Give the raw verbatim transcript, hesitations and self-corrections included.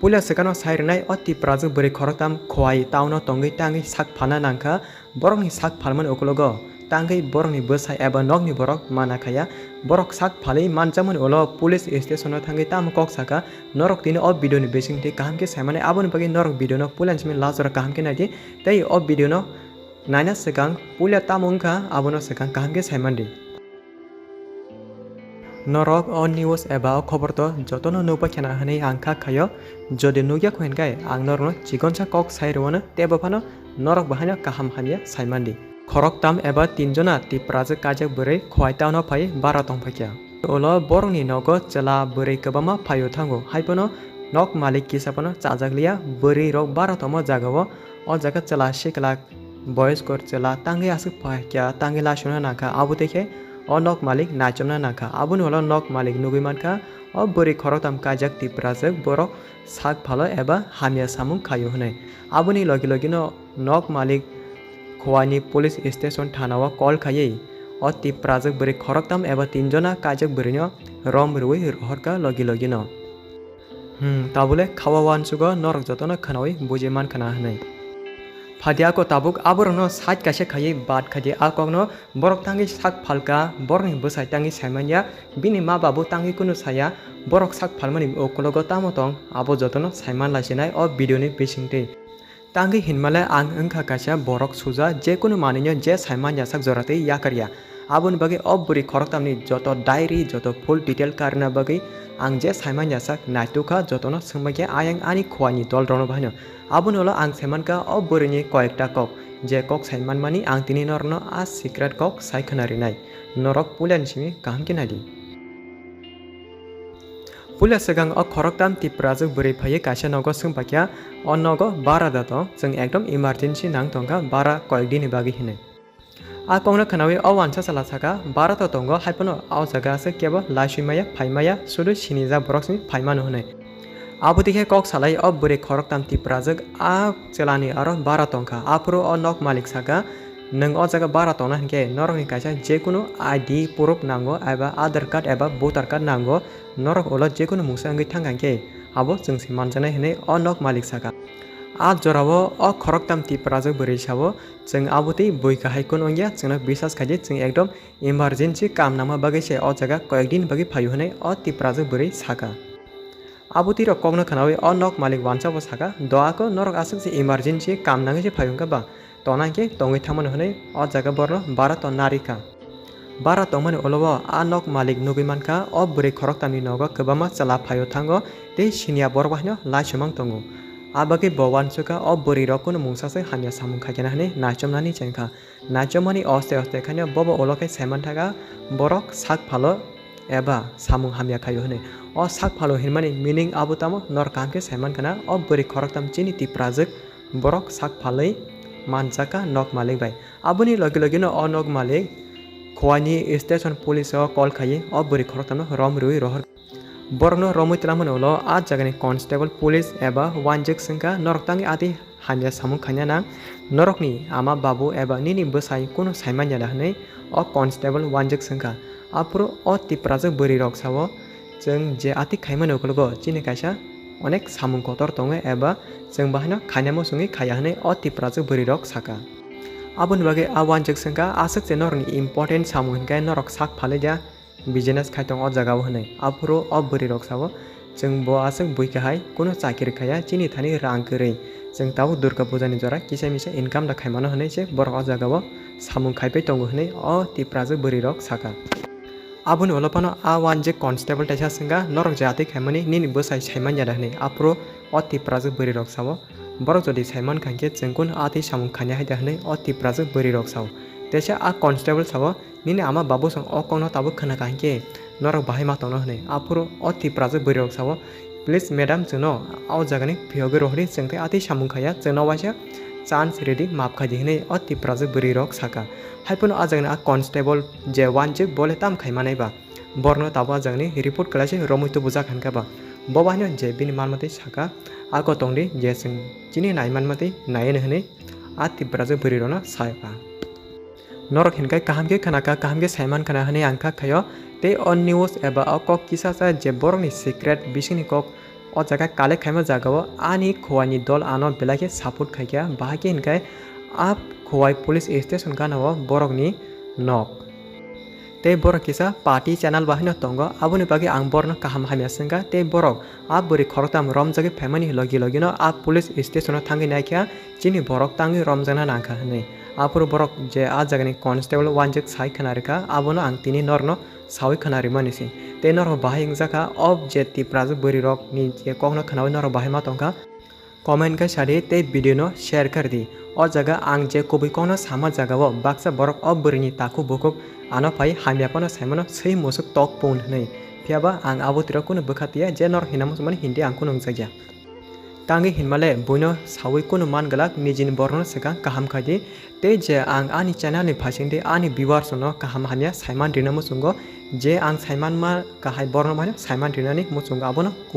Puila swkangno sai rwnai o Tiprajwk bwrwi khoroktham Khowai town-o tongwi tangwi sak phalna nangkha. Borokni sak phalmani ukologo tangwi borokni bwsa eba nokni borok mana khaya. Borok sak phalwi manjakmani ulo police station-o thangwi tamo kok sakha. Norok tini o video-ni bisingtwi kaham khe saimani, aboni bagwi norok video-no puilani simi last jora kaham khe naidi. Tei o video-no naina swkang puila tamo wngkha, abono swkang kaham khe saimandi. Norok o news eba o khobor to jotono nukbai khana hwnwi ang kha khaio. Jodi nukya kho hinkhe ang norokno chikonsa kok sai rwano, tei bo phano norok bo haino kaham hamya saimandi. Khoroktham eba tinjona Tiprajwk kaijak bwrwi Khowai town-o phai bara tongphaikha. Ulo borokni nogo chwla bwrwi kwbangma phaio thango, haiphano nok malik kisa phano chajak liya, bwrwi rok bara tongma jagao. O jaga chwla sikla boyos kor chwla tangwi aswk phaikha, tangwi laisuna nangkha, abo tei khe o nok malik naichomna nangkha. Aboni ulo nok malik nugwi mankha o bwrwi khoroktham kaijak Tiprajwk borok sak phalo eba hamya samung khaio hwnwi. Aboni logi logino nok malik Khowaini police station thana-o call khaiwi o Tiprajwk bwrwi khoroktham eba tinjona kaijak bwrwino rom rwui rohorkha logi logino. Hmm, tabule khawa uansugo norok jotono khwnaui buji mankha na hwnwi. Phadiya ko tabuk aborokno side kaisa khaiwi bad khaidi a kokno borok tangwi sak phalka, borokni bwsai tangwi saimanya, bini ma babu tangwi kunu saya, borok sak phalmani ukologo tamo tong, abo jotono saiman laisinai o video ni bisingtwi. Tangwi hinmale ang wngkha kaisa borok suja, jekunu manwino je saiman yasak joratwi yakarya. Aboni bagwi o bwrwi khoroktamni joto diary, joto full detail karna bagwi ang je saiman yasak naitukha, jotono swngbaikhe ayang ani Khowaini dolrokno bahaino. Aboni ulo ang saimankha o bwrwini koyekta kok, je kok saimanmani ang tini norokno a secret kok sai khwna rinai. Norok puilani simi kaham khe naidi. Puila swkang o khoroktham Tiprajwk bwrwi phaiwi kaisa nogo swngbaikha, o nogo bara da tong, chwng ekdom emergency nang tongkha bara koyek dini bagwi hinwi. A kokno khwnawi o uansa chwla sakha, bara to tongo, haiphano o jaga aswk kebo laisui maya, phai maya, sudu sinijak borok simi phai mano hwnwi. Abo dikhe kok salai o bwrwi khoroktham Tiprajwk a chwlani aro bara tongkha. Aphuru o nok malik sakha, "Nwng o jaga bara tongna hinkhe norokni kaisa jekunu I D proof nango eba Aadhaar card eba voter card nango, norok ulo jekunu mungsa wngwi thangkha hinkhe abo chwng se manjaknai," hwnwi o nok malik sakha. A jorao o khoroktham Tiprajwk bwrwi sao, "Chwng abo tei bui kahai kunu wngya, chwngno biswas khaidi, chwng ekdom emergency kam nangma bagwi se o jaga koyek din bagwi phaio," hwnwi o Tiprajwk bwrwi sakha. Abo twi rok kokno khwnawi o nok malik uansa bo sakha, "Do ako norok aswk se emergency kam nangwi se phai wngkha ba? Tona hinkhe tongwi thangmano," hwnwi o jaga borno bara to narikha. Bara tongmani ulo o a nok malik nugwi mankha o bwrwi khoroktamni nogo kwbangma chwla phaio thango tei siniya borok bahaino laisumang tongo. A bagwi bo uansukha o bwrwi rok kunu mungsa se hamya samung khaikhe na hwnwi naichomnani chengkha. Naichomani oste oste khaino bobo ulo khe saiman thaka borok sak phalo eba samung hamya khaio hwnwi. O sak phalo hinmani meaning abo tamo nor kaham khe saiman khana o bwrwi khoroktham chini Tiprajwk borok sak phalwi manjaka nok malik bai. Aboni logi logino o nok malik Khowaini station police o call khaiwi o bwrwi khoroktham no rom rwui rohor. Borokno romwi twlangmani ulo a jagani constable police eba uanjwk swngkha, "Norok tangwi atwi hamya samung khaina nang, norokni ama babu eba nini bwsai kunu saimanya da?" hwnwi o constable uanjwk swngkha. Aphuru o Tiprajwk bwrwi rok sao, "Chwng je atwi khaimani ukologo chini kaisa onek samung kotor tongo eba chwng bahaino khainamo chwngwi khaiya," hwnwi o Tiprajwk bwrwi rok sakha. Aboni bagwi a uanjwk swngkha, "Aswk je norokni important samung hinkhe norok sak phalwi da?" business khai tongo o jaga o hwnwi. Aphuru o bwrwi rok sao, "Chwng bo aswk bui kahai, kunu chakiri khaiya, chini thani rang kwrwi. Chwng tabuk Durga Puja ni jora kisa misa income da khaimano," hwnwi se borok o jaga o samung khaipai tongo hwnwi o Tiprajwk bwrwi rok sakha. Aboni ulo phano a uanjwk constable taisa swngkha, "Norok je atwi khaimani nini bwsai saimanya da?" hwnwi. Aphuru o Tiprajwk bwrwi rok sao, "Borok jodi saiman kha hinkhe chwng kunu atwi samung khaina hai da?" hwnwi o Tiprajwk bwrwi rok sao. Teisa a constable sao, "Nini ama babu song o kokno tabuk khna kha hinkhe norok bahai ma tongno," hwnwi. Aphuru o Tiprajwk bwrwi rok sao, "Please madam, chwngno o jagani phiyogwi rohordi, chwng tei atwi samung khaiya, chwngno waisa chance rwdi, maap khaidi," hwnwi o Tiprajwk bwrwi rok sakha. Haiphano a jagani a constable je uanjwk bole tam khaimanai ba, borokno tabuk a jagani report kwlaisa romwi tubujak hinkha ba, bo bahaino je bini manmatwi sakha, "Ako tongdi, je chwng chini naimanmatwi naiya," hwnwi a Tiprajwk bwrwi rokno sakha. Norok hinkhe kaham khe khna kha, kaham khe saiman khna hwnwi ang kha khaio. Tei o news eba o kok kisa sa je borokni secret bisingni kok O jaga collect khaima jagao ani khowai ni dol ano belai khe support khaikha, bahai khe hinkhe a khowai police station gana o borok ni nok. Tei borok kisa party channel bahai no tongo, aboni bagwi ang borok no kaham hamya swngkha. Tei borok a bwrwi khoroktham romjagwi phaimani logi logi no a police station o thangwi naikha, chini borok tangwi romjakna nangkha hinwi. Aphuru borok je a jagani constable uanjak sai khna rwkha, abono ang tini norno saui khna rimani se. Tei norok bahai wngjakha, o je Tiprajwk bwrwi rokni je kokno khnaui norok bahai ma tongkha, comment khe sadi tei video no share khe rwdi. O jaga ang je kubui kokno sama jagao baksa borok o bwrwini takhuk bukhuk ano phai hamya phano saimano swi musuk tok pun hinwi. Phiyaba ang abo tiro kunu bwkha tiya je norok hina muchungmani hindi ang kunu wngjakya. Tangwi hinmale buino saui kunu man glak nijini borokno swkang kaham khaidi. Tei je ang ani channel ni phaisingdi ani viewers no kaham hamya saiman rina muchungo, je ang saiman ma kahai borokno mano saiman rinani muchungo abono